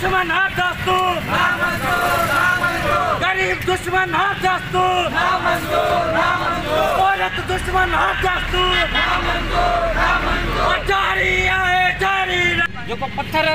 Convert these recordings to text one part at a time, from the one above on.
दुश्मन हर दस्तूर गरीब दुश्मन हर दस्तूर औरत दुश्मन हर दस्तूर जारी आहे जारी। जेको पत्थर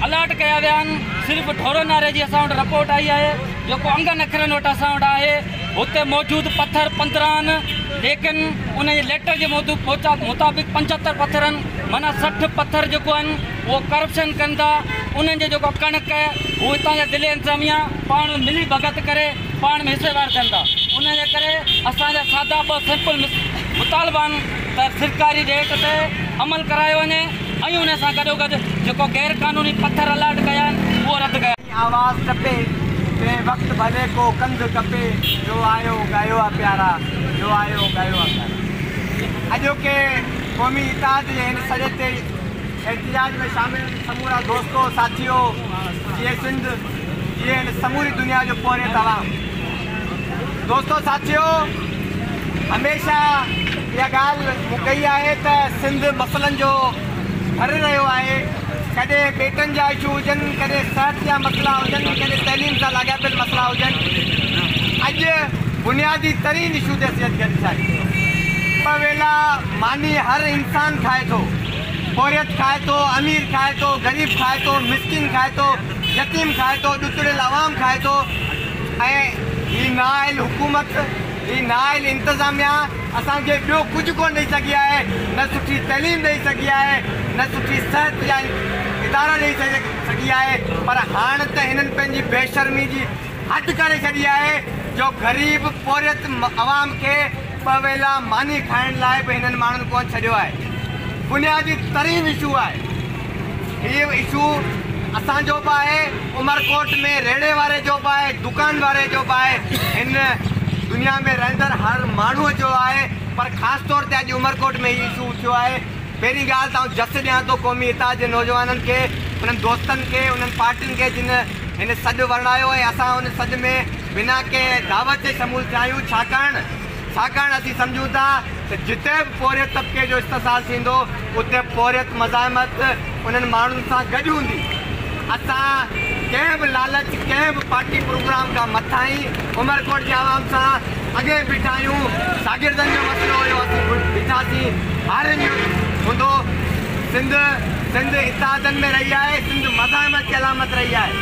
अलर्ट कया विया आहिनि, सिर्फ़ु ढोरो नारे जी असां वटि रिपोर्ट आई आहे, जेको अंगनि अखरनि वटि असां वटि आहे, हुते मौजूदु पत्थर 15 आहिनि, लेकिन उन जे लेटर जे मुताबिक़ 75 पत्थर आहिनि, माना 60 पत्थर जेको आहिनि उहो करप्शन कनि था। उन्हनि जो जेको कणिक आहे उहो हितां जा ज़िले इंतिज़ामिया पाण मिली भगत करे पाण में हिस्सेदार थियनि था। उन जे करे असांजा सादा ॿ सिंपल मुतालबा आहिनि त सरकारी रेट ते अमल करायो वञे ऐं उन सां गॾोगॾु जेको गैर कानूनी पत्थर अलाट कया आहिनि उहो रद्द कया। आवाज़ टपे कंहिं वक़्तु भले को कंध कपे, जो आयो गायो आहे प्यारा, जो आयो गायो आहे प्यारा। अॼोके क़ौमी इतिहाद जे हिन सॼे ते एहतजाज में शामिल समूरा दोस्तो साथियो, जीअं सिंध जीअं हिन समूरी दुनिया जो पोरियत आवाम, दोस्तो साथियो, हमेशा इहा ॻाल्हि मूं कई आहे त सिंध मसइलनि जो घर रहियो आहे। कॾहिं ॿेटनि जा इशू हुजनि, कॾहिं सिहत जा मसइला हुजनि, कॾहिं तइलीम सां लाॻापियल मसइला हुजनि, अॼु बुनियादी तरीन इशू ते असीं अॼु गॾु थिया आहियूं। ॿ वेला मानी हर इंसान खाए थो, पोरियत खाए थो, अमीर खाए थो, ग़रीब खाए थो, मिसकिन खाए थो, यतीम खाए थो, ॾुतड़ियल आवाम खाए थो। ऐं हीअ नाअहिल हुकूमत, हीअ नाअहिल इंतिज़ामिया असांखे ॿियो कुझु कोन ॾेई सघी आहे, न सुठी तइलीम ॾेई सघी आहे, न सुठी सिहत जा इदारा ॾेई सघी आहे। पर हाणे त हिननि पंहिंजी बेशर्मी जी हद करे छॾी आहे, जो ग़रीब पोरियत आवाम खे ॿ वेला मानी खाइण लाइ बि हिननि माण्हुनि कोन छॾियो आहे। बुनियादी तरीन इशू आहे हीउ इशू असांजो बि आहे, उमरकोट में रेड़े वारे जो बि आहे, दुकान वारे जो बि आहे, हिन दुनिया में रहंदड़ हर माण्हूअ जो आहे। पर ख़ासि तौर ते अॼु उमरकोट में हीउ इशू थियो आहे। पहिरीं ॻाल्हि त आउं जस ॾियां थो क़ौमी इतिहाद जे नौजवाननि खे, उन्हनि दोस्तनि खे, उन्हनि पार्टियुनि खे जिन हिन सॾु वरणायो ऐं असां उन सॾ में बिना कंहिं दावत जे शमूल थिया आहियूं। छाकाणि असीं सम्झूं था त जिते बि पोरियत तबिके जो इस्तिसाल थींदो उते पोरियत मज़ाहमत उन्हनि माण्हुनि सां गॾु हूंदी। असां कंहिं बि लालच, कंहिं बि पार्टी प्रोग्राम खां मथां ई उमरकोट जे आवाम सां अॻे बीठा आहियूं। शागिर्दनि जो मसइलो हुयो, असीं बीठासीं, हारियुनि जो हूंदो। सिंध सिंध इतिहादनि में रही आहे, सिंध मज़ाहमत जी अलामत रही आहे।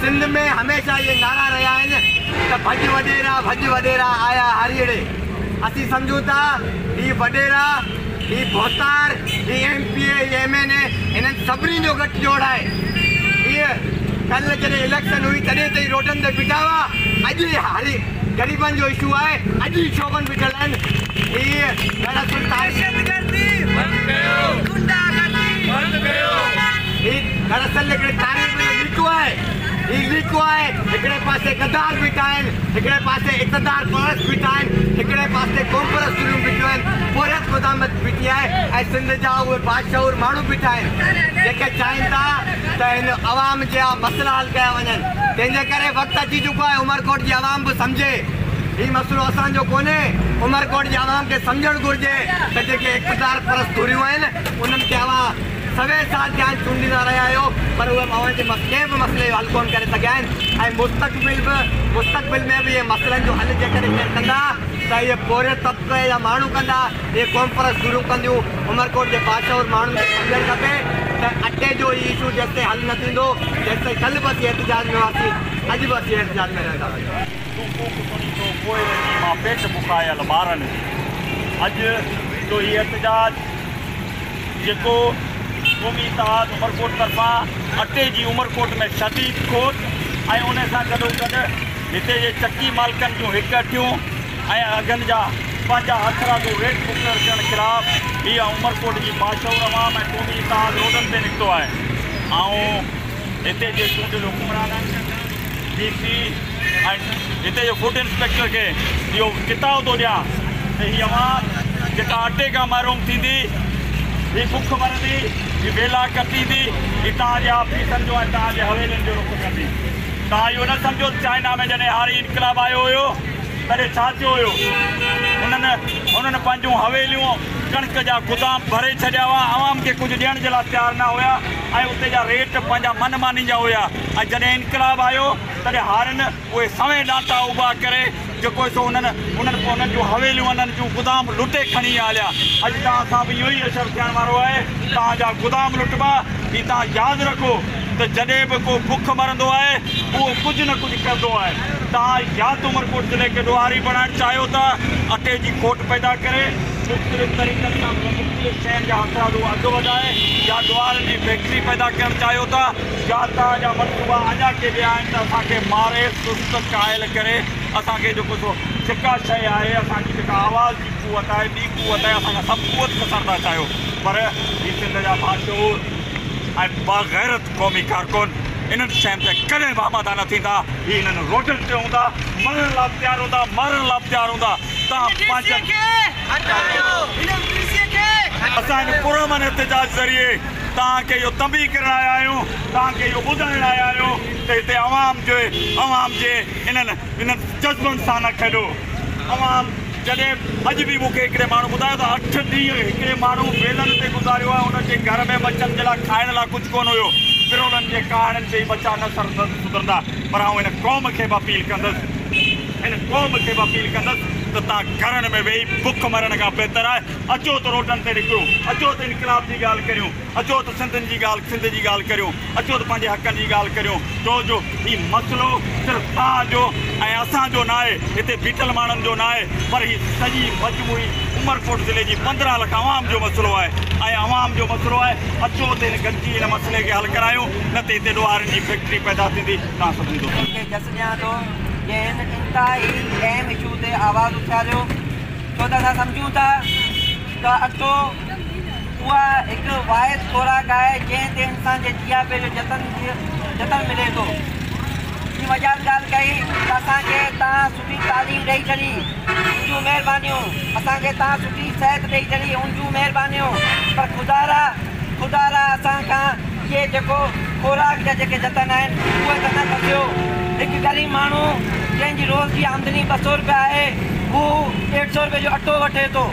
सिंध में हमेशा इहे नारा रहिया आहिनि त भॼ वॾेरा भॼ वॾेरा आया हारीड़े। असीं सम्झूं था हीअ वॾेरा, हीअ भोतार, हीअ एम पी ए, हीअ एम एन ए, हिननि सभिनी जो गठ जोड़ आहे। हीअ कल्ह जॾहिं इलेक्शन हुई तॾहिं त रोडनि ते बीठा हुआ, अॼु हारी ग़रीबनि जो इशू आहे, अॼु ई छो कोन बीठल आहिनि। हीअ दरअसल हीअ दरअसल हिकिड़े तारीख़ जो लीको आहे, हीअ लीको आहे। हिकिड़े पासे गदार बीठा आहिनि, हिकिड़े पासे इक़्तिदार परस्त बीठा आहिनि, हिकिड़े पासे क़ौमपरस्त धुरियूं बीठियूं आहिनि, पोरियत मज़ाहमत बीठी आहे ऐं सिंध जा उहे बाशऊर माण्हू बीठा आहिनि जेके चाहिनि था त हिन आवाम जा मसइला हल कया वञनि। तंहिंजे करे वक़्तु अची चुको आहे उमरकोट जी आवाम बि सम्झे हीउ मसइलो असांजो कोन्हे। उमरकोट जे आवाम खे सम्झणु घुरिजे त जेके इक़्तिदार परस्त धुरियूं आहिनि उन्हनि खे अवां सवे साल थिया आहिनि चूंडींदा रहिया आहियो, पर उहे अव्हांजे कंहिं बि मसइले जो हल कोन करे सघिया आहिनि। ऐं मुस्तक़बिल में बि इहे मसइलनि जो हल जेकॾहिं केरु कंदा त इहे पोरियत तबिके जा माण्हू कंदा, इहे क़ौमपरस्त धुरियूं कंदियूं। उमरकोट जे बाशऊर माण्हुनि खे सम्झणु खपे त अटे जो इहो इशू जेसिताईं हल न थींदो तेसिताईं कल्ह बि असीं एहतजाज में हुआसीं, अॼु बि असीं एहतजाज में रहंदासीं। तूं कूक सुणी थो पोइ वञी मां पेट बुखायल ॿारनि जी। अॼु जो हीउ एहतजाज जेको क़ौमी इतिहाद उमरकोट तरफ़ां अटे जी उमरकोट में शदीद खोट ऐं उन सां गॾोगॾु हिते जे चक्की मालिकनि जूं हिकु अठियूं ऐं अघनि जा पंहिंजा हथरादू रेट मुक़ररु करण ख़िलाफ़ हीअ उमरकोट जी बाशऊर आवाम ऐं क़ौमी इतिहाद रोडनि ते निकितो आहे। ऐं हिते जे चूंडियल हुकुमराननि, डी सी ऐं हिते जो फूड इंस्पेक्टर खे इहो किताब थो ॾियां त हीअ आवाम जेका अटे खां महरूम थींदी, हीअ बुख मरंदी, हीअ वेला कटींदी, हीअ तव्हांजे ऑफिसनि जो ऐं तव्हांजे हवेलियुनि जो रुख कंदी। तव्हां इहो न सम्झो चाइना में जॾहिं हारी इनकलाब आयो हुयो तॾहिं छा थियो हुयो, उन्हनि उन्हनि पंहिंजूं हवेलियूं ڪڻڪ جا گدام ڀري ڇڏيا هئا، عوام کي ڪجهه ڏيڻ جي لاءِ تيار نه هئا ۽ اتي جا ريٽ پنهنجا من ماني جا هئا. ۽ جڏهن انقلاب آيو تڏهن هارين اهي سوين ڏانٽا اڀا ڪري جيڪو سو انهن انهن انهن جون حويليون انهن جون گدام لٽي کڻي هليا. اڄ توهان سان به اهو ئي اثر ٿيڻ وارو آهي، توهان جا گدام لٽبا. هي توهان ياد رکو ته جڏهن به ڪو بک مرندو آهي اهو ڪجهه نه ڪجهه ڪندو آهي. توهان يا ته عمرڪوٽ ضلعي کي ڏوهاري بڻائڻ چاهيو ٿا، اٽي جي کوٽ پيدا ڪري مختلف طريقن سان مختلف شين جا هٿرادو اگهه وڌائي، يا ڏوهارن جي فيڪٽري پيدا ڪرڻ چاهيو ٿا، يا توهان جا منصوبا اڃا ڪي ٻيا آهن ته اسان کي ماري سست قائل ڪري اسان کي جيڪو سو جيڪا شيءِ آهي، اسان جي جيڪا آواز جي قوت آهي، ٻي قوت آهي، اسان کان سڀ قوت کسڻ ٿا چاهيو. پر هي سنڌ جا باشعور ۽ باغيرت قومي ڪارڪن انهن شين تي ڪڏهن به آماده نه ٿيندا. هي انهن روڊن تي هوندا، مرڻ لاءِ به تيار هوندا، مارڻ لاءِ به تيار هوندا. توهان پنهنجن اسان هن پرامن احتجاج ذريعي توهان کي اهو تنبيهه ڪرڻ آيا آهيون، توهان کي اهو ٻڌائڻ آيا آهيون ته هتي عوام جي انهن انهن جذبن سان نه کيڏو. عوام جڏهن اڄ به مون کي هڪڙي ماڻهو ٻڌايو ته 8 ڏينهن هڪڙي ماڻهو ويلن تي گذاريو آهي، هن جي گهر ۾ ٻچن جي لاءِ کائڻ لاءِ ڪجهه ڪونه هيو. پرولن جي ڪهاڻين تي ئي ٻچا نه سڌرندا. پر آئون هن قوم کي به اپيل ڪندس، هن قوم کي به اپيل ڪندس ته توهان گهرن ۾ ويهي بک مرڻ کان بهتر آهي اچو ته روڊن تي نڪرون، اچو ته انقلاب جي ڳالهه ڪريون، اچو ته سنڌين جي ڳالهه سنڌ جي ڳالهه ڪريون، اچو ته پنهنجي حقن جي ڳالهه ڪريون. ڇو جو هي مسئلو صرف توهان جو ۽ اسان جو نه آهي، هتي بيٺل ماڻهن جو نه آهي، پر هي سڄي مجموعي عمرڪوٽ ضلعي جي 15 لک عوام جو مسئلو آهي ۽ عوام جو مسئلو آهي. اچو ته هن گڏجي هن مسئلي کي حل ڪرايون، نه ته هتي ڏوهارين جي فيڪٽري پيدا ٿيندي. توهان سڀني دوستن کي جس ڏيان ٿو جنهن هن انتهائي اهم اشو تي آواز اٿاريو. ڇو ته اسان سمجهون ٿا ته اٽو اها هڪ واحد خوراڪ آهي جنهن تي انسان جي جياپي جو جتن ملي ٿو. هي مجاز ڳالهه ڪئي ته اسان کي توهان سٺي تعليم ڏيئي ڇڏي، ان جون مهربانيون، اسان کي توهان سٺي صحت ڏيئي ڇڏي، ان جون مهربانيون، پر خدارا اسان کان اهي جيڪو خوراڪ جا جيڪي جتن آهن اهي ته نه کسيو. هڪ غريب ماڻهو جنهن جي روز جي آمدني 200 رپيا آهي، هو 150 رپئي جو اٽو وٺي ٿو.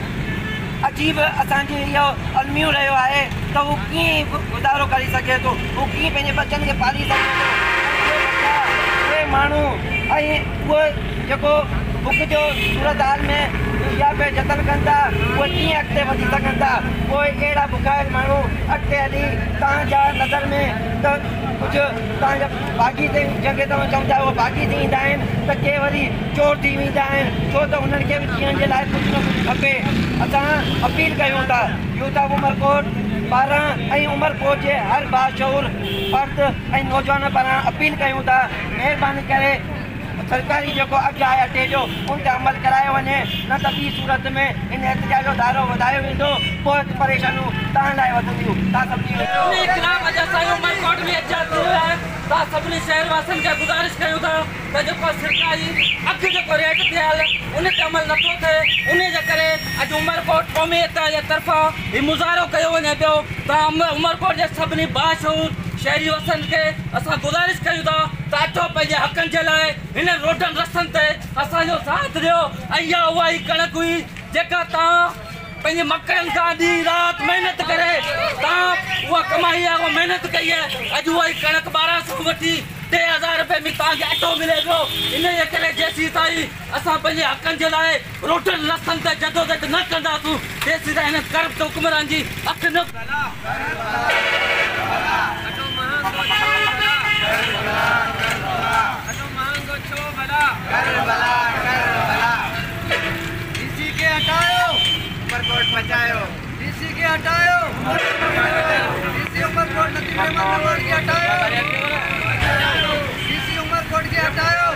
عجيب اسان جي اهو الميو رهيو آهي ته هو ڪيئن گذارو ڪري سگهي ٿو، هو ڪيئن پنهنجي ٻچن کي پالي سگهي ٿو. اهي ماڻهو ۽ اهي جيڪو بک جو صورت حال ۾ يا پيا جتن ڪن ٿا، اهي ڪيئن اڳتي وڌي سگهن ٿا؟ پوءِ اهڙا بکايل ماڻهو اڳتي هلي توهان جا نظر ۾ ته ڪجهه توهان جا باغي تي جنهن کي توهان چئون ٿا اهي باغي ٿي ويندا آهن، ته ڪي وري چور ٿي ويندا آهن. ڇو ته انهن کي به جيئڻ جي لاءِ ڪجهه نه ڪجهه کپي. اسان اپيل ڪيون ٿا يوٿ آف عمرڪوٽ پاران ۽ عمرڪوٽ جي هر باشعور فرد ۽ نوجوان پاران اپيل ڪيون ٿا، مهرباني ڪري سرڪاري جيڪو اگهه آهي اٽي جو ان تي عمل ڪرايو وڃي، نه ته ٻي صورت ۾ هن احتجاج جو دائرو وڌايو ويندو، پوءِ پريشانيون توهان لاءِ وڌنديون. توهان سڀني خلاف اڄ اسان جو عمرڪوٽ ۾ احتجاج ٿي رهيو آهي. توهان سڀني شهر واسين کي گذارش ڪيون ٿا ته جيڪو سرڪاري اگهه جيڪو ريٽ ٿيل ان تي عمل نٿو ٿئي، ان جي ڪري اڄ عمرڪوٽ قومي اتحاد جي طرفان هي مظاهرو ڪيو وڃي پيو. توهان عمرڪوٽ جي سڀني باشعور شهري واسين کي اسان گذارش ڪيون ٿا ته اچو پنهنجي حقن جي لاءِ هن روڊن رستن تي اسان جو ساٿ ڏيو. ۽ اها اها ئي ڪڻڪ هئي جيڪا توهان پنهنجي مڪڙن کان ڏينهن رات محنت ڪري توهان اها ڪمائي آهي، اها محنت ڪئي آهي. اڄ اها ئي ڪڻڪ 1200 وٺي 3000 رپئي ۾ توهان کي اٽو ملي پيو. ان جي ڪري جيسين تائين اسان پنهنجي حقن جي لاءِ روڊن رستن تي جدوجهد نه ڪنداسين، تيسين تائين هن ڪرپٽ حڪمران جي اک نه. उमरकोट बचायो, डीसी के हटाओ, डीसी उमरकोट नदीम रहमान के हटाओ, डीसी उमरकोट के हटाओ।